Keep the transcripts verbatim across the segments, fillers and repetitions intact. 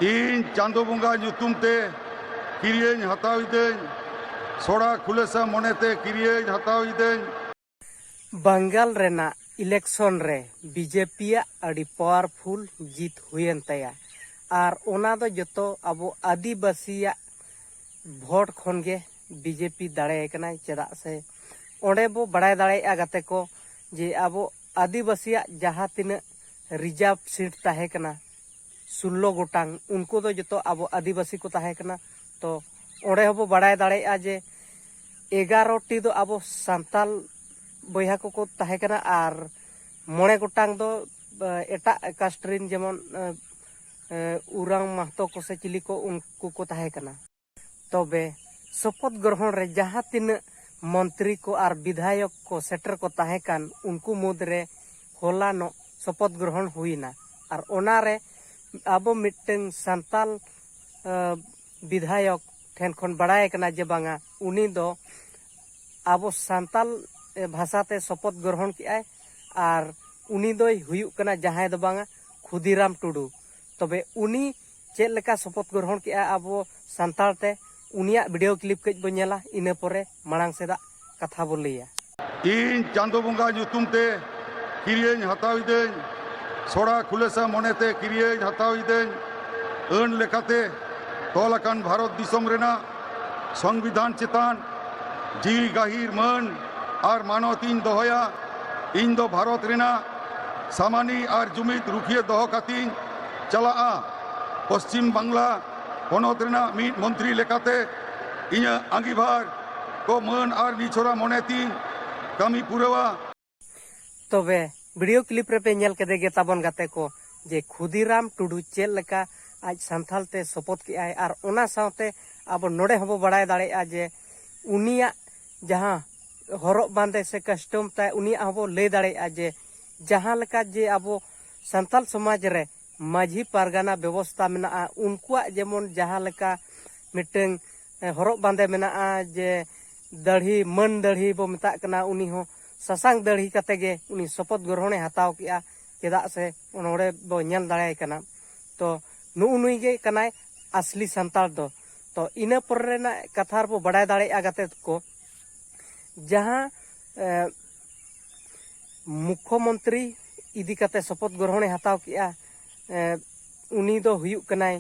ᱤᱧ ᱪᱟᱸᱫᱚ ᱵᱚᱸᱜᱟ ᱧᱩᱛᱩᱢ ᱛᱮ ᱠᱤᱨᱤᱭᱟᱹᱧ ᱦᱟᱛᱟᱣ ᱤᱫᱟᱹᱧ, ᱥᱚᱲᱟ ᱠᱷᱩᱞᱟᱹᱥᱟ ᱢᱚᱱᱮᱛᱮ ᱠᱤᱨᱤᱭᱟᱹᱧ ᱦᱟᱛᱟᱣ ᱤᱫᱟᱹᱧ᱾ ᱵᱟᱝᱜᱟᱞ ᱨᱮᱱᱟᱜ ᱤᱞᱮᱠᱥᱚᱱ ᱨᱮ ᱵᱤᱡᱮᱯᱤᱭᱟᱜ ᱟᱹᱰᱤ ᱯᱟᱣᱟᱨᱯᱷᱩᱞ ᱡᱤᱛ ᱦᱩᱭᱮᱱ ᱛᱟᱭᱟ, ᱟᱨ ᱚᱱᱟ ᱫᱚ ᱡᱚᱛᱚ ᱟᱵᱚ ᱟᱹᱫᱤᱵᱟᱹᱥᱤᱭᱟᱜ ᱵᱷᱳᱴ ᱠᱷᱚᱱ ᱜᱮ ᱵᱤᱡᱮᱯᱤ ᱫᱟᱲᱮᱭᱟᱭ ᱠᱟᱱᱟᱭ᱾ ᱪᱮᱫᱟᱜ ᱥᱮ ᱚᱸᱰᱮ ᱵᱚ ᱵᱟᱲᱟᱭ ᱫᱟᱲᱮᱭᱟᱜᱼᱟ ᱜᱟᱛᱮ ᱠᱚ, ᱡᱮ ᱟᱵᱚ ᱟᱹᱫᱤᱵᱟᱹᱥᱤᱭᱟᱜ ᱡᱟᱦᱟᱸ ᱛᱤᱱᱟᱹᱜ ᱨᱤᱡᱟᱨᱵᱷ ᱥᱤᱴ ᱛᱟᱦᱮᱸ ᱠᱟᱱᱟ, ᱥᱳᱞᱞᱳ ᱜᱚᱴᱟᱝ, ᱩᱱᱠᱩ ᱫᱚ ᱡᱚᱛᱚ ᱟᱵᱚ ᱟᱹᱫᱤᱵᱟᱹᱥᱤ ᱠᱚ ᱛᱟᱦᱮᱸ ᱠᱟᱱᱟ᱾ ᱛᱚ ᱚᱸᱰᱮ ᱦᱚᱸᱵᱚ ᱵᱟᱲᱟᱭ ᱫᱟᱲᱮᱭᱟᱜᱼᱟ ᱡᱮ ᱮᱜᱟᱨᱚ ᱴᱤ ᱫᱚ ᱟᱵᱚ ᱥᱟᱱᱛᱟᱞ ᱵᱚᱭᱦᱟ ᱠᱚᱠᱚ ᱛᱟᱦᱮᱸ ᱠᱟᱱᱟ, ᱟᱨ ᱢᱚᱬᱮ ᱜᱚᱴᱟᱝ ᱫᱚ, ᱮ, ᱮᱴᱟᱜ ᱠᱟᱥᱴ ᱨᱮᱱ, ᱡᱮᱢᱚᱱ, ᱮ, ᱮ, ᱩᱨᱟᱝ ᱢᱟᱦᱛᱚ ᱠᱚ ᱥᱮ ᱪᱤᱞᱤ ᱠᱚ, ᱩᱱᱠᱩ ᱠᱚ ᱛᱟᱦᱮᱸ ᱠᱟᱱᱟ᱾ ᱛᱚᱵᱮ ᱥᱚᱯᱚᱛ ᱜᱨᱚᱦᱚᱱ ᱨᱮ ᱡᱟᱦᱟᱸ ᱛᱤᱱᱟᱹᱜ ᱢᱚᱱᱛᱨᱤ ᱠᱚ ᱟᱨ ᱵᱤᱫᱷᱟᱭᱚᱠ ᱠᱚ ᱥᱮᱴᱮᱨ ᱠᱚ ᱛᱟᱦᱮᱸ ᱠᱟᱱ, ᱩᱱᱠᱩ ᱢᱩᱫᱽᱨᱮ ᱦᱚᱞᱟᱱᱚᱜ ᱥᱚᱯᱚᱛ ᱜᱨᱚᱦᱚᱱ ᱦᱩᱭᱱᱟ᱾ ᱟᱨ ᱚᱱᱟᱨᱮ ᱟᱵᱚ ᱢᱤᱫᱴᱟᱝ ᱥᱟᱱᱛᱟᱞ, ᱮ, ᱵᱤᱫᱷᱟᱭᱚᱠ ᱴᱷᱮᱱ ᱠᱷᱚᱱ ᱵᱟᱲᱟᱭ ᱠᱟᱱᱟ ᱡᱮ ᱵᱟᱝᱟ, ᱩᱱᱤ ᱫᱚ ᱟᱵᱚ ᱥᱟᱱᱛᱟᱞ, ᱮ, ᱵᱷᱟᱥᱟᱛᱮ ᱥᱚᱯᱚᱛ ᱜᱨᱚᱦᱚᱱ ᱠᱮᱜᱼᱟᱭ, ᱟᱨ ᱩᱱᱤ ᱫᱚᱭ ᱦᱩᱭᱩᱜ ᱠᱟᱱᱟ ᱡᱟᱦᱟᱸᱭ ᱫᱚ ᱵᱟᱝᱟ, ᱠᱷᱩᱫᱤᱨᱟᱢ ᱴᱩᱰᱩ᱾ ᱛᱚᱵᱮ ᱩᱱᱤ ᱪᱮᱫ ᱞᱮᱠᱟ ᱥᱚᱯᱚᱛ ᱜᱨᱚᱦᱚᱱ ᱠᱮᱜᱼᱟ ᱟᱵᱚ ᱥᱟᱱᱛᱟᱲ ᱛᱮ, ᱩᱱᱤᱭᱟᱜ ᱵᱷᱤᱰᱤᱭᱳ ᱠᱞᱤᱯ ᱠᱟᱹᱡ ᱵᱚᱱ ᱧᱮᱞᱟ, ᱤᱱᱟᱹ ᱯᱚᱨᱮ ᱢᱟᱲᱟᱝ ᱥᱮᱫᱟᱜ ᱠᱟᱛᱷᱟ ᱵᱚᱱ ᱞᱟᱹᱭᱟ᱾ ᱤᱧ ᱪᱟᱸᱫᱚ ᱵᱚᱸᱜᱟ ᱧᱩᱛᱩᱢ ᱛᱮ ᱠᱤᱨᱤᱭᱟᱹᱧ ᱦᱟᱛᱟᱣ ᱤᱫᱟᱹᱧ, ᱥᱚᱲᱟ ᱠᱷᱩᱞᱟᱹᱥᱟ ᱢᱚᱱᱮᱛᱮ ᱠᱤᱨᱤᱭᱟᱹᱧ ᱦᱟᱛᱟᱣ ᱤᱫᱟᱹᱧ, ᱟᱹᱱ ᱞᱮᱠᱟᱛᱮ ᱛᱚᱞ ᱟᱠᱟᱱ ᱵᱷᱟᱨᱚᱛ ᱫᱤᱥᱚᱢ ᱨᱮᱱᱟᱜ ᱥᱚᱝᱵᱤᱫᱷᱟᱱ ᱪᱮᱛᱟᱱ ᱡᱤᱣᱤ ᱜᱟᱹᱦᱤᱨ ᱢᱟᱹᱱ ᱟᱨ ᱢᱟᱱᱚᱛ ᱤᱧ ᱫᱚᱦᱚᱭᱟ᱾ ᱤᱧ ᱫᱚ ᱵᱷᱟᱨᱚᱛ ᱨᱮᱱᱟᱜ ᱥᱟᱢᱟᱱᱤ ᱟᱨ ᱡᱩᱢᱤᱫ ᱨᱩᱠᱷᱤᱭᱟᱹ ᱫᱚᱦᱚ ᱠᱟᱛᱮᱧ ᱪᱟᱞᱟᱜᱼᱟ᱾ ᱯᱚᱥᱪᱤᱢ ᱵᱟᱝᱞᱟ ᱯᱚᱱᱚᱛ ᱨᱮᱱᱟᱜ ᱢᱤᱫ ᱢᱚᱱᱛᱨᱤ ᱞᱮᱠᱟᱛᱮ ᱤᱧᱟᱹᱜ ᱟᱸᱜᱤᱵᱷᱟᱨ ᱠᱚ ᱢᱟᱹᱱ ᱟᱨ ᱱᱤᱪᱷᱚᱨᱟ ᱢᱚᱱᱮ ᱛᱤᱧ ᱠᱟᱹᱢᱤ ᱯᱩᱨᱟᱹᱣᱟ᱾ ᱛᱚᱵᱮ ᱵᱷᱤᱰᱤᱭᱳ ᱠᱞᱤᱯ ᱨᱮᱯᱮ ᱧᱮᱞ ᱠᱮᱫᱮ ᱜᱮ ᱛᱟᱵᱚᱱ ᱜᱟᱛᱮ ᱠᱚ, ᱡᱮ ᱠᱷᱩᱫᱤᱨᱟᱢ ᱴᱩᱰᱩ ᱪᱮᱫ ᱞᱮᱠᱟ ᱟᱡ ᱥᱟᱱᱛᱷᱟᱞ ᱛᱮ ᱥᱚᱯᱚᱛ ᱠᱮᱜᱼᱟᱭ, ᱟᱨ ᱚᱱᱟ ᱥᱟᱶᱛᱮ ᱟᱵᱚ ᱱᱚᱰᱮ ᱦᱚᱸᱵᱚ ᱵᱟᱲᱟᱭ ᱫᱟᱲᱮᱭᱟᱜᱼᱟ ᱡᱮ ᱩᱱᱤᱭᱟᱜ ᱡᱟᱦᱟᱸ ᱦᱚᱨᱚᱜ ᱵᱟᱸᱫᱮ ᱥᱮ ᱠᱟᱥᱴᱚᱢ ᱛᱟᱭ, ᱩᱱᱤᱭᱟᱜ ᱦᱚᱸᱵᱚ ᱞᱟᱹᱭ ᱫᱟᱲᱮᱭᱟᱜᱼᱟ ᱡᱮ ᱡᱟᱦᱟᱸ ᱞᱮᱠᱟ ᱡᱮ ᱟᱵᱚ ᱥᱟᱱᱛᱟᱞ ᱥᱚᱢᱟᱡᱽ ᱨᱮ ᱢᱟᱹᱡᱷᱤ ᱯᱟᱨᱜᱟᱱᱟ ᱵᱮᱵᱚᱥᱛᱟ ᱢᱮᱱᱟᱜᱼᱟ, ᱩᱱᱠᱩᱣᱟᱜ ᱡᱮᱢᱚᱱ ᱡᱟᱦᱟᱸ ᱞᱮᱠᱟ ᱢᱤᱫᱴᱟᱝ, ᱮ, ᱦᱚᱨᱚᱜ ᱵᱟᱸᱫᱮ ᱢᱮᱱᱟᱜᱼᱟ, ᱡᱮ ᱫᱟᱹᱲᱦᱤ, ᱢᱟᱹᱱ ᱫᱟᱹᱲᱦᱤ ᱵᱚ ᱢᱮᱛᱟᱜ ᱠᱟᱱᱟ, ᱩᱱᱤ ᱦᱚᱸ ᱥᱟᱥᱟᱝ ᱫᱟᱹᱲᱦᱤ ᱠᱟᱛᱮ ᱜᱮ ᱩᱱᱤ ᱥᱚᱯᱚᱛ ᱜᱨᱚᱦᱚᱬᱮ ᱦᱟᱛᱟᱣ ᱠᱮᱜᱼᱟ᱾ ᱪᱮᱫᱟᱜ ᱥᱮ ᱱᱚᱰᱮ ᱵᱚ ᱧᱮᱞ ᱫᱟᱲᱮᱭᱟᱭ ᱠᱟᱱᱟ᱾ ᱛᱚ ᱱᱩᱜᱼᱩ ᱱᱩᱭ ᱜᱮ ᱠᱟᱱᱟᱭ ᱟᱥᱞᱤ ᱥᱟᱱᱛᱟᱲ ᱫᱚ᱾ ᱛᱚ ᱤᱱᱟᱹ ᱯᱚᱨᱮ ᱨᱮᱱᱟᱜ ᱠᱟᱛᱷᱟ ᱨᱮᱵᱚ ᱵᱟᱰᱟᱭ ᱫᱟᱲᱮᱭᱟᱜᱼᱟ ᱜᱟᱛᱮ ᱠᱚ, ᱡᱟᱦᱟᱸ ᱮ, ᱢᱩᱠᱠᱷᱚ ᱢᱚᱱᱛᱨᱤ ᱤᱫᱤ ᱠᱟᱛᱮ ᱥᱚᱯᱚᱫ ᱜᱨᱚᱦᱚᱬᱮ ᱦᱟᱛᱟᱣ ᱠᱮᱜᱼᱟ, ᱮ, ᱩᱱᱤ ᱫᱚ ᱦᱩᱭᱩᱜ ᱠᱟᱱᱟᱭ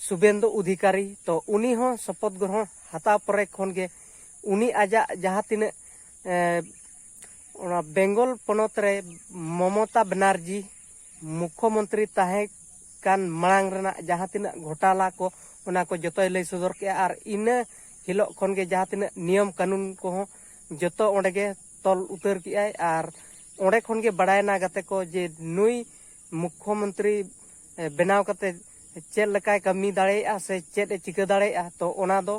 ᱥᱩᱵᱮᱱᱫᱩ ᱚᱫᱷᱤᱠᱟᱨᱤ᱾ ᱛᱚ ᱩᱱᱤ ᱦᱚᱸ ᱥᱚᱯᱚᱫ ᱜᱨᱚᱦᱚᱬ ᱦᱟᱛᱟᱣ ᱯᱚᱨᱮ ᱠᱷᱚᱱ ᱜᱮ ᱩᱱᱤ ᱟᱡᱟᱜ ᱡᱟᱦᱟᱸ ᱛᱤᱱᱟᱹᱜ ᱮ, ᱚᱱᱟ ᱵᱮᱝᱜᱚᱞ ᱯᱚᱱᱚᱛ ᱨᱮ ᱢᱚᱢᱚᱛᱟ ᱵᱮᱱᱟᱨᱡᱤ ᱢᱩᱠᱠᱷᱚ ᱢᱚᱱᱛᱨᱤ ᱛᱟᱦᱮᱸ ᱠᱟᱱ ᱢᱟᱲᱟᱝ ᱨᱮᱱᱟᱜ ᱡᱟᱦᱟᱸ ᱛᱤᱱᱟᱹᱜ ᱜᱷᱚᱴᱟᱞᱟ ᱠᱚ, ᱚᱱᱟ ᱠᱚ ᱡᱚᱛᱚᱭ ᱞᱟᱹᱭ ᱥᱚᱫᱚᱨ ᱠᱮᱜᱼᱟ᱾ ᱟᱨ ᱤᱱᱟᱹ ᱦᱤᱞᱳᱜ ᱠᱷᱚᱱ ᱜᱮ ᱡᱟᱦᱟᱸ ᱛᱤᱱᱟᱹᱜ ᱱᱤᱭᱚᱢ ᱠᱟᱹᱱᱩᱱ ᱠᱚᱦᱚᱸ ᱡᱚᱛᱚ ᱚᱸᱰᱮ ᱜᱮ ᱛᱚᱞ ᱩᱛᱟᱹᱨ ᱠᱮᱜᱼᱟᱭ᱾ ᱟᱨ ᱚᱸᱰᱮ ᱠᱷᱚᱱ ᱜᱮ ᱵᱟᱲᱟᱭᱮᱱᱟ ᱜᱟᱛᱮ ᱠᱚ ᱡᱮ ᱱᱩᱭ ᱢᱩᱠᱠᱷᱚ ᱢᱚᱱᱛᱨᱤ ᱮ, ᱵᱮᱱᱟᱣ ᱠᱟᱛᱮ ᱪᱮᱫ ᱞᱮᱠᱟᱭ ᱠᱟᱹᱢᱤ ᱫᱟᱲᱮᱭᱟᱜᱼᱟ ᱥᱮ ᱪᱮᱫ ᱮ ᱪᱤᱠᱟᱹ ᱫᱟᱲᱮᱭᱟᱜᱼᱟ, ᱛᱚ ᱚᱱᱟ ᱫᱚ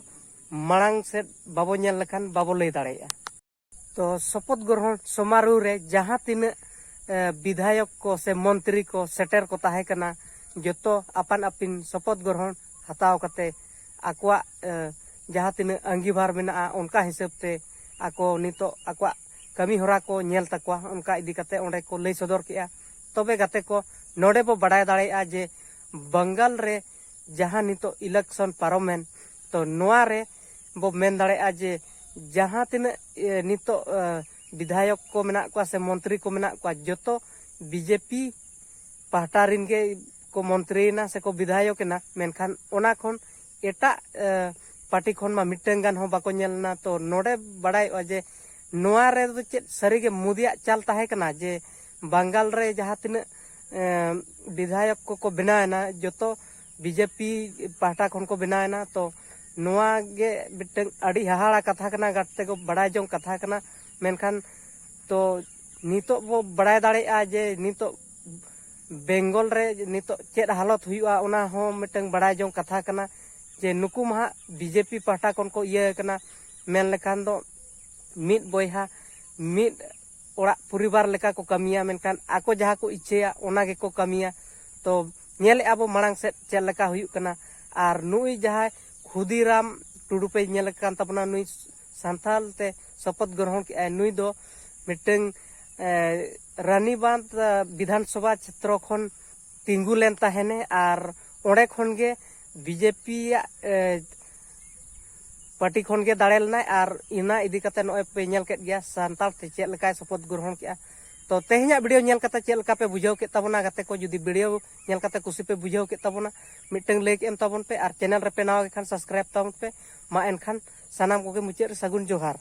ᱢᱟᱲᱟᱝ ᱥᱮᱫ ᱵᱟᱵᱚ ᱧᱮᱞ ᱞᱮᱠᱷᱟᱱ ᱵᱟᱵᱚ ᱞᱟᱹᱭ ᱫᱟᱲᱮᱭᱟᱜᱼᱟ᱾ ᱛᱚ ᱥᱚᱯᱚᱫ ᱜᱨᱚᱦᱚᱬ ᱥᱚᱢᱟᱨᱳᱦ ᱨᱮ ᱡᱟᱦᱟᱸ ᱛᱤᱱᱟᱹᱜ ᱮ, ᱵᱤᱫᱷᱟᱭᱚᱠ ᱠᱚ ᱥᱮ ᱢᱚᱱᱛᱨᱤ ᱠᱚ ᱥᱮᱴᱮᱨ ᱠᱚ ᱛᱟᱦᱮᱸ ᱠᱟᱱᱟ, ᱡᱚᱛᱚ ᱟᱯᱟᱱ ᱟᱹᱯᱤᱱ ᱥᱚᱯᱚᱫ ᱜᱨᱚᱦᱚᱬ ᱦᱟᱛᱟᱣ ᱠᱟᱛᱮ ᱟᱠᱚᱣᱟᱜ ᱮ, ᱡᱟᱦᱟᱸ ᱛᱤᱱᱟᱹᱜ ᱟᱸᱜᱤᱵᱷᱟᱨ ᱢᱮᱱᱟᱜᱼᱟ, ᱚᱱᱠᱟ ᱦᱤᱥᱟᱹᱵ ᱛᱮ ᱟᱠᱚ ᱱᱤᱛᱚᱜ ᱟᱠᱚᱣᱟᱜ ᱠᱟᱹᱢᱤ ᱦᱚᱨᱟ ᱠᱚ ᱧᱮᱞ ᱛᱟᱠᱚᱣᱟ᱾ ᱚᱱᱠᱟ ᱤᱫᱤ ᱠᱟᱛᱮ ᱚᱸᱰᱮ ᱠᱚ ᱞᱟᱹᱭ ᱥᱚᱫᱚᱨ ᱠᱮᱜᱼᱟ᱾ ᱛᱚᱵᱮ ᱜᱟᱛᱮ ᱠᱚ, ᱱᱚᱰᱮ ᱵᱚ ᱵᱟᱲᱟᱭ ᱫᱟᱲᱮᱭᱟᱜᱼᱟ ᱡᱮ ᱵᱟᱝᱜᱟᱞ ᱨᱮ ᱡᱟᱦᱟᱸ ᱱᱤᱛᱚᱜ ᱤᱞᱮᱠᱥᱚᱱ ᱯᱟᱨᱚᱢᱮᱱ, ᱛᱚ ᱱᱚᱣᱟ ᱨᱮ ᱵᱚ ᱢᱮᱱ ᱫᱟᱲᱮᱭᱟᱜᱼᱟ ᱡᱮ ᱡᱟᱦᱟᱸ ᱛᱤᱱᱟᱹᱜ ᱮ, ᱱᱤᱛᱚᱜ ᱮ, ᱵᱤᱫᱷᱟᱭᱚᱠ ᱠᱚ ᱢᱮᱱᱟᱜ ᱠᱚᱣᱟ ᱥᱮ ᱢᱚᱱᱛᱨᱤ ᱠᱚ ᱢᱮᱱᱟᱜ ᱠᱚᱣᱟ, ᱡᱚᱛᱚ ᱵᱤᱡᱮᱯᱤ ᱯᱟᱦᱴᱟ ᱨᱮᱱ ᱜᱮ ᱠᱚ ᱢᱚᱱᱛᱨᱤᱭᱮᱱᱟ ᱥᱮᱠᱚ ᱵᱤᱫᱷᱟᱭᱚᱠ ᱮᱱᱟ, ᱢᱮᱱᱠᱷᱟᱱ ᱚᱱᱟ ᱠᱷᱚᱱ ᱮᱴᱟᱜ ᱮ, ᱯᱟᱨᱴᱤ ᱠᱷᱚᱱ ᱢᱟ ᱢᱤᱫᱴᱟᱝ ᱜᱟᱱ ᱦᱚᱸ ᱵᱟᱠᱚ ᱧᱮᱞ ᱞᱮᱱᱟ᱾ ᱛᱚ ᱱᱚᱰᱮ ᱵᱟᱲᱟᱭᱚᱜᱼᱟ ᱡᱮ ᱱᱚᱣᱟ ᱨᱮᱫᱚ ᱪᱮᱫ ᱥᱟᱹᱨᱤᱜᱮ ᱢᱳᱫᱤᱭᱟᱜ ᱪᱟᱞ ᱛᱟᱦᱮᱸ ᱠᱟᱱᱟ ᱡᱮ ᱵᱟᱝᱜᱟᱞ ᱨᱮ ᱡᱟᱦᱟᱸ ᱛᱤᱱᱟᱹᱜ ᱮ, ᱵᱤᱫᱷᱟᱭᱚᱠ ᱠᱚᱠᱚ ᱵᱮᱱᱟᱣᱮᱱᱟ, ᱡᱚᱛᱚ ᱵᱤᱡᱮᱯᱤ ᱯᱟᱦᱴᱟ ᱠᱷᱚᱱ ᱠᱚ ᱵᱮᱱᱟᱣᱮᱱᱟ᱾ ᱛᱚ ᱱᱚᱣᱟ ᱜᱮ ᱢᱤᱫᱴᱟᱝ ᱟᱹᱰᱤ ᱦᱟᱦᱟᱲᱟ ᱠᱟᱛᱷᱟ ᱠᱟᱱᱟ, ᱜᱟᱛᱮ ᱠᱚ, ᱵᱟᱲᱟᱭ ᱡᱚᱝ ᱠᱟᱛᱷᱟ ᱠᱟᱱᱟ᱾ ᱢᱮᱱᱠᱷᱟᱱ ᱛᱚ ᱱᱤᱛᱚᱜ ᱵᱚ ᱵᱟᱲᱟᱭ ᱫᱟᱲᱮᱭᱟᱜᱼᱟ ᱡᱮ ᱱᱤᱛᱚᱜ ᱵᱮᱝᱜᱚᱞ ᱨᱮ ᱱᱤᱛᱚᱜ ᱪᱮᱫ ᱦᱟᱞᱚᱛ ᱦᱩᱭᱩᱜᱼᱟ, ᱚᱱᱟ ᱦᱚᱸ ᱢᱤᱫᱴᱟᱝ ᱵᱟᱲᱟᱭ ᱡᱚᱝ ᱠᱟᱛᱷᱟ ᱠᱟᱱᱟ ᱡᱮ ᱱᱩᱠᱩ ᱢᱟ ᱦᱟᱸᱜ ᱵᱤᱡᱮᱯᱤ ᱯᱟᱦᱴᱟ ᱠᱷᱚᱱ ᱠᱚ ᱤᱭᱟᱹ ᱠᱟᱱᱟ᱾ ᱢᱮᱱ ᱞᱮᱠᱷᱟᱱ ᱫᱚ ᱢᱤᱫ ᱵᱚᱭᱦᱟ ᱢᱤᱫ ᱚᱲᱟᱜ ᱯᱚᱨᱤᱵᱟᱨ ᱞᱮᱠᱟ ᱠᱚ ᱠᱟᱹᱢᱤᱭᱟ, ᱢᱮᱱᱠᱷᱟᱱ ᱟᱠᱚ ᱡᱟᱦᱟᱸ ᱠᱚ ᱤᱪᱪᱷᱟᱹᱭᱟ ᱚᱱᱟ ᱜᱮᱠᱚ ᱠᱟᱹᱢᱤᱭᱟ᱾ ᱛᱚ ᱧᱮᱞᱮᱫᱼᱟ ᱵᱚ ᱢᱟᱲᱟᱝ ᱥᱮᱫ ᱪᱮᱫ ᱞᱮᱠᱟ ᱦᱩᱭᱩᱜ ᱠᱟᱱᱟ᱾ ᱟᱨ ᱱᱩᱭ ᱡᱟᱦᱟᱸᱭ ᱠᱷᱩᱫᱤᱨᱟᱢ ᱴᱩᱰᱩ ᱯᱮ ᱧᱮᱞ ᱠᱟᱱ ᱛᱟᱵᱚᱱᱟ, ᱱᱩᱭ ᱥᱟᱱᱛᱟᱞ ᱛᱮ ᱥᱚᱯᱚᱛ ᱜᱨᱚᱦᱚᱱ ᱠᱮᱫᱼᱟᱭ᱾ ᱱᱩᱭ ᱫᱚ ᱢᱤᱫᱴᱟᱝ ᱮ, ᱨᱟᱱᱤᱵᱟᱸᱫᱷ ᱮ, ᱵᱤᱫᱷᱟᱱ ᱥᱚᱵᱷᱟ ᱪᱷᱮᱛᱨᱚ ᱠᱷᱚᱱ ᱛᱤᱸᱜᱩ ᱞᱮᱱ ᱛᱟᱦᱮᱱᱮ ᱟᱨ ᱚᱸᱰᱮ ᱠᱷᱚᱱ ᱜᱮ ᱵᱤᱡᱮᱯᱤᱭᱟᱜ ᱯᱟᱨᱴᱤ ᱠᱷᱚᱱ ᱜᱮ ᱫᱟᱲᱮ ᱞᱮᱱᱟᱭ᱾ ᱟᱨ ᱤᱱᱟ ᱤᱫᱤ ᱠᱟᱛᱮ ᱱᱚᱜᱼᱚᱭ ᱯᱮ ᱧᱮᱞ ᱠᱮᱫ ᱜᱮᱭᱟ ᱥᱟᱱᱛᱟᱲ ᱛᱮ ᱪᱮᱫ ᱞᱮᱠᱟᱭ ᱥᱚᱯᱚᱛ ᱜᱨᱚᱦᱚᱱ ᱠᱮᱫᱼᱟ᱾ ᱛᱚ ᱛᱮᱦᱮᱧᱟᱜ ᱵᱷᱤᱰᱤᱭᱳ ᱧᱮᱞ ᱠᱟᱛᱮ ᱪᱮᱫ ᱞᱮᱠᱟ ᱯᱮ ᱵᱩᱡᱷᱟᱹᱣ ᱠᱮᱫ ᱛᱟᱵᱚᱱᱟ ᱜᱟᱛᱮ ᱠᱚ? ᱡᱩᱫᱤ ᱵᱷᱤᱰᱤᱭᱳ ᱧᱮᱞ ᱠᱟᱛᱮ ᱠᱩᱥᱤ ᱯᱮ ᱵᱩᱡᱷᱟᱹᱣ ᱠᱮᱫ ᱛᱟᱵᱚᱱᱟ, ᱢᱤᱫᱴᱟᱝ ᱞᱟᱭᱤᱠ ᱮᱢ ᱛᱟᱵᱚᱱ ᱯᱮ, ᱟᱨ ᱪᱮᱱᱮᱞ ᱨᱮᱯᱮ ᱱᱟᱣᱟ ᱜᱮ ᱠᱷᱟᱱ ᱥᱟᱵᱥᱠᱨᱟᱭᱤᱵ ᱛᱟᱵᱚᱱ ᱯᱮ᱾ ᱢᱟ ᱮᱱᱠᱷᱟᱱ ᱥᱟᱱᱟᱢ ᱠᱚᱜᱮ ᱢᱩᱪᱟᱹᱫ ᱨᱮ ᱥᱟᱹᱜᱩᱱ ᱡᱚᱦᱟᱨ᱾